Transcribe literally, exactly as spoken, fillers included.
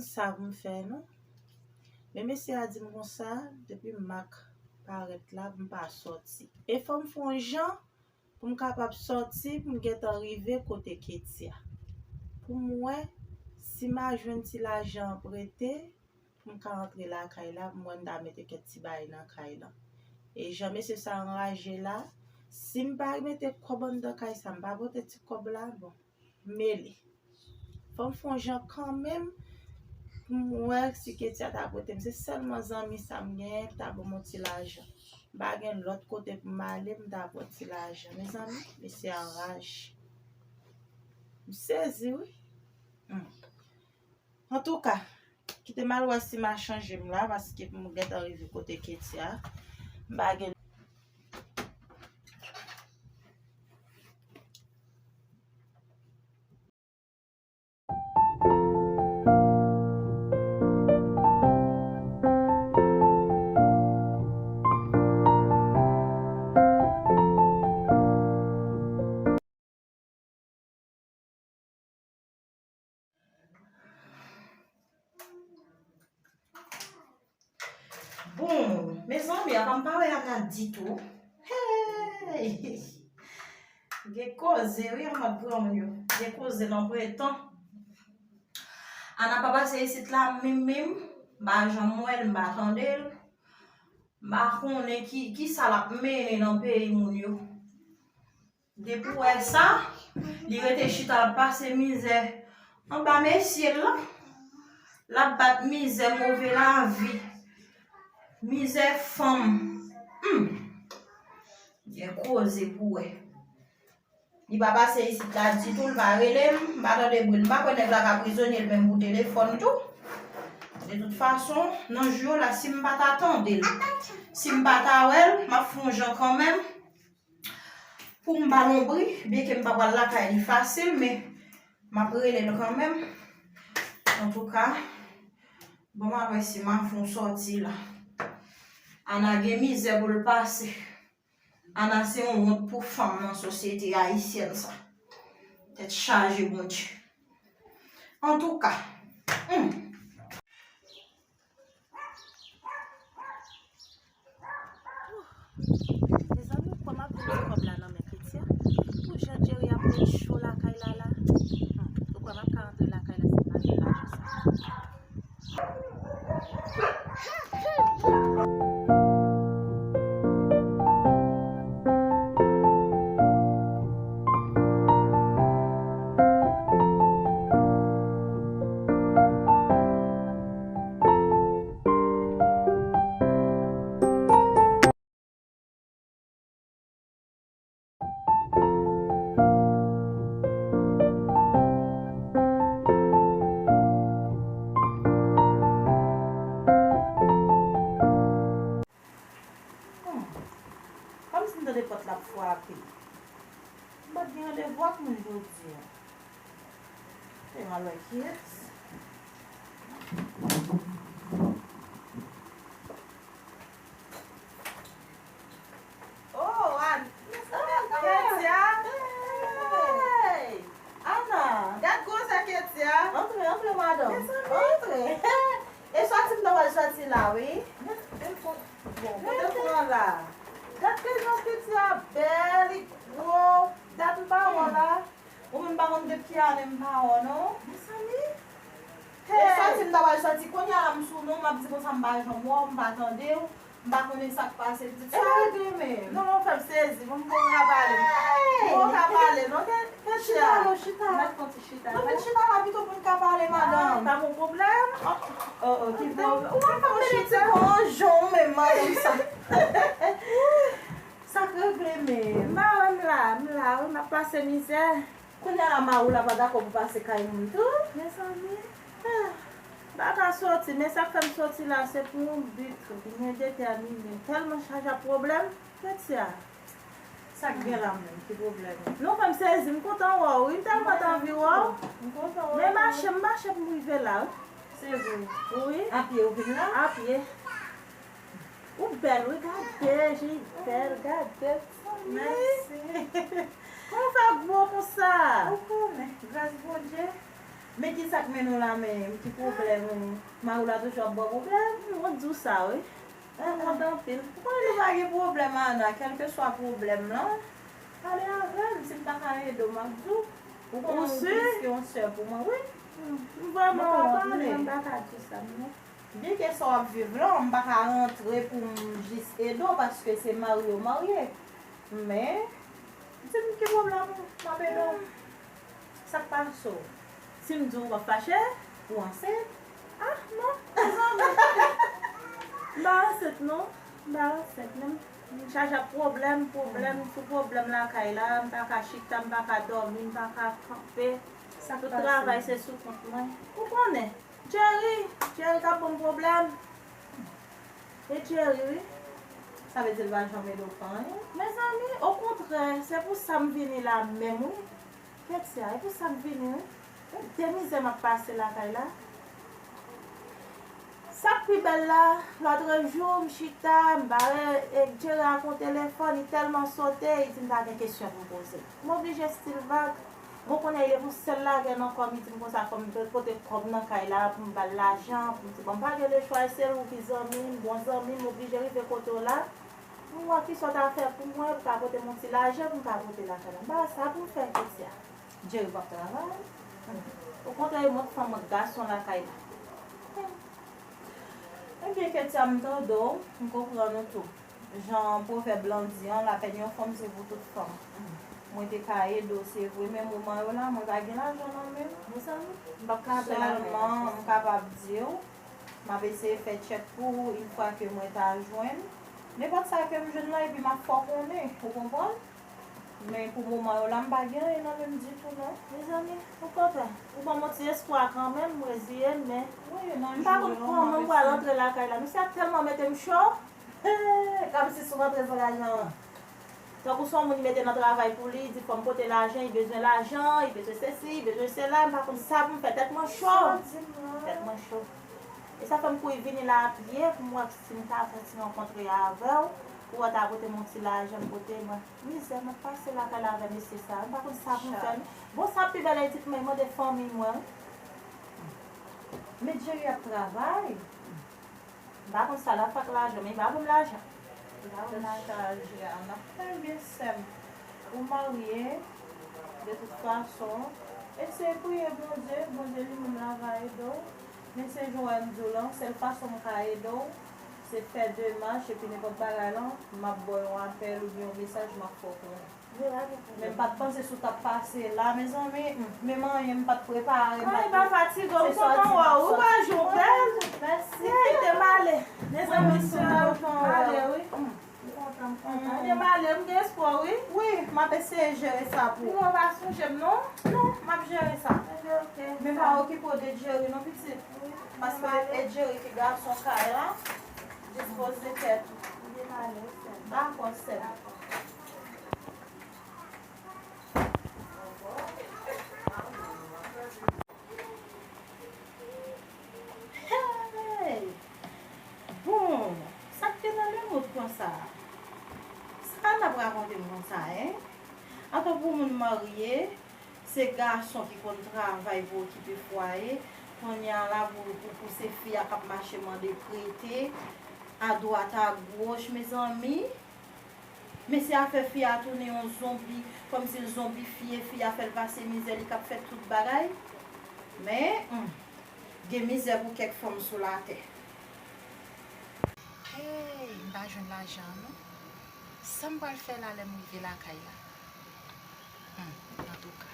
Sa pou m fè non. Men mesye a di m konsa, depi Mak parèt la, pou m pa sòti. E fò m fè yon jan pou m kapab sòti, pou m gentan rive kote Ketia. Pou m wè si m a jwenn ti lajan an prete, pou m ka antre lakay la, pou m wè m ta mete kèk ti bagay nan kay lan. E jan mesye sa anraje la, si m pa mete kòb anndan kay sa, m pa pote ti kòb la, bon, mele. Fò m fè yon jan kanmenm pou m wè si Ketia ta prete m. Se sèlman zanmi sa m genyen ki ta ban m yon ti lajan. M pa gen lòt kote pou m ale, m ta pran ti lajan. Mezanmi, mesye anraje. M sezi, wi. Hmm. Antouka, kite m al wè si m a chanje m la, paske pou m gentan rive kote Ketia, m pa gen. Bon, mezanmi, apa m pa wè Ana ditou. Hey! Gen koze, wi, an mòd granmoun yo. Gen koze nan pretan. Ana pa pase isit la, menm, menm. M pa janm wè l, m pa tande l. M pa konnen ki, ki sa l ap mennen nan peyi moun yo. Depi w wè sa, li rete chita, l ap pase mizè anba mesye l lan. L ap bat mizè move lavi. Mizè fanm. Hmm. Gen koze pou wè. Li pa pase isit la ditou, li pa rele m, m pa tande bri l. M pa kwè nèg la ka prizonye l menm pou telefòn tou. De tout fason, nan jou yo la, si m pa ta tande l, si m pa ta wè l, m ap fè yon jan kanmenm pou m pa lonbri, byenke m pa pral lakay li fasil, men m ap rele l kanmenm. Antouka, bon, m ap wè si m a fè yon sòti la. Ana gen mizè pou l pase. Ana se yon wont pou fanm nan sosyete ayisyèn sa. Tèt chaje, Bondye. Antouka, hmm. Mezanmi, kòman m ap jwenn ti kòb la nan men Ketia? Pou jan Jerry ap ret cho lakay la la. Hmm, ou kwè m ap ka antre lakay la si m pa jwenn lajan sa? Hmm. Kòmsi m tande pòt la ap frape. M pa t gen randevou ak moun jodi a. Fè m al wè kiyès. Oh, Ana. Ketia. Hey. Ana, gad gwosè Ketia. Antre, antre, madanm. Antre. E sòti m ta pral sòti la, wi. Bon, kote pran la? Gad ke jan Ketia bèl, li gwo. Dat m pa wè la. Ou menm pa konn depi ki ane m pa wè w non. Mezanmi. E sòti m ta pral sòti, kounye a la m sou non, m ap di konsa m pa janm wè w, m pa tande w, m pa konnen sa k pase, pitit. Sa regle menm. Non, ou fè m sezi, bon, m poko ka pale. M poko ka pale non, Ketia. Chita non, chita. Mèt fè yon ti chita. Non, mèt chita la pito pou n ka pale, madanm. Pa gon pwoblèm. Oh, oh, ki pwoblèm? Ou ap fè m mete ti konjon menm, madanm sa. Sa k regle menm? M pa wè m la, m la, wi, m ap pase mizè. Kounye a la, mari w la pa dakò pou pase kay moun tou? Mezanmi, ah, m pa ka sòti, men sa k fè m sòti la, se pou yon bi, wi, mwen detèmine, m tèlman chaje ak pwoblèm, Ketia. Sa k gen la menm, ki pwoblèm? Non, fè m sezi, m kontan wè w, wi, m tèlman t anvi wè w. M kontan wè w. Men mache, m mache pou m rive la, wi. Se vre? Wi. A pye ou vin la? A pye. Ou bèl, wi, gade, je bèl, gade. Mèsi. Kòman w fè gwo konsa? Ou konnen, gras Bondye. Men ki sa k mennen w la menm? Ki pwoblèm ou? Mari w la toujou ap ba w pwoblèm? M wont di w sa, wi. M wont anpil. Ou konnen nou pa gen pwoblèm, Ana, kèlkeswa pwoblèm lan, pale avè m. Si m ta ka ede w, m ap di w. Ou konnen ou plis ke yon sè pou mwen, wi. M vrèman wont, men m pa ka di w sa, non. Byenke sa w ap viv lan, m pa ka rantre pou m jis ede w, paske se marye w marye. Men, di m ki pwoblèm ou, m ap ede w. Sa k pase w? Si m di w, w ap fache? Ou ansent? Ah, non, mezanmi. M pa ansent, non. M pa ansent, menm. M chaje ap pwoblèm, pwoblèm sou pwoblèm lakay la. M pa ka chita, m pa ka dòmi, m pa ka kanpe. Sa k pase? Tout travay se sou kont mwen. Ou konnen. Jerry, Jerry k ap ban m pwoblèm. E Jerry, wi. Sa vle di l pa janm ede w fè anyen? Mezanmi, okontrè, se pou sa m vini la menm, wi. Kèt sa, e pou sa m vini, wi. E de mizè m ap pase lakay la. Sa k pi bèl la, lòtrejou, m chita, m bare e Jerry ak yon telefòn, li tèlman sote, li di m pa gen kesyon pou m poze. M oblije still vag. Bon, kounye a, li pou sèl lagè nan kò m, li di m konsa, fò m pote kòb nan kay la pou m ba l lajan, pou m di, bon, m pa gen lechwa, e se ou ki zanmi m, bon zanmi m, m oblije rive kote w la. M wè kisa w ta fè pou mwen, pou ka pote m yon ti lajan, pou m ka pote lakay la. M pa wè sa pou m fè, Ketia. Jerry p ap travay. Okontrè, e mwen k fanm ak gason lakay la. Ebyen, Ketia, m tande w, m konprann ou tou. Jan pwovèb lan di an, lapèn yon fanm se pou tout fanm. Mwen te ka ede w, se vre, men moman yo la, mwen pa gen lajan nan men m. Mezanmi, m p ap ka fè lajan. Sèlman, m kapab di w, m ap eseye fè tchèk pou ou, yon fwa ke mwen ta jwenn. Nenpòt sa ke m jwenn la, epi m ap fè w konnen, ou konprann? Men pou moman yo la, m pa gen anyen nan men m ditou, non. Mezanmi, okontrè, ou ban m yon ti espwa kanmenm, m reziye m, men m pa konn kòman m pral antre lakay la. Mesye a tèlman mete m cho. Kòmsi si w rantre san lajan. Tankou se yon moun li mete nan travay pou li, di fò m pote lajan, li bezwen lajan, li bezwen sesi, li bezwen sela, m pa konn sa pou m fè, tèt mwen cho. Tèt mwen cho. E sa fè m kouri vini la a pye pou m wè si m ta fè ti rankontre avè w, pou w ta pote m yon ti lajan, pote mwen. Mizè m ap pase lakay la avè mesye sa, m pa konn sa pou m fè. Bon, sa pi bèl, e di pou mwen mande fanmi mwen. Men Jerry ap travay. M pa konn sa l ap fè ak lajan, men li pa ban m lajan. Li pa ban m lajan. Tèt chaje, Ana. Ebyen, sè m, ou marye, de tout fason, eseye priye Bondye, Bondye li menm la va ede w. Men se jan w wè m di w lan, sèl fason m ka ede w, se fè demach, epi nenpòt bagay lan, m ap ba w yon apèl oubyen yon mesaj, m ap fè w konnen. Men m pa t panse si w t ap pase la, mezanmi. Menm anyen, m pa t prepare, m pa t... Ay, pa fatige w, m kontan wè w. Ou pa jwenn bèl. Mèsi. Ey, te m ale. Mezanmi, sou la, m ale, wi. M kontan, m kontan. Te m ale, m gen espwa, wi. Wi, m ap eseye jere sa pou ou. Wi, ou pa sonje m, non? Non, m ap jere sa. Ebyen, oke. Men pa okipe w de Jerry, non, pitit. Paske e Jerry ki gason kay la. Dispoze tèt ou. Dakò, sè m. Hey! Bon, sa k te nan lemond konsa? Sa n ap rakonte m konsa, en? Antò pou moun marye, se gason ki konn travay pou okipe fwaye, kounye a la pou, pou, pou se fi a k ap mache mande prete, adwat agoch, mezanmi. Mesye a fè fi a tounen yon zonbi, kòmsi l zonbifye, fi a fè l pase mizè, li k ap fè tout bagay. Men, hmm, gen mizè pou kèk fanm sou latè. Hey, m pa jwenn lajan an, non. Sa m pral fè la lè m rive lakay la? Hmm, antouka.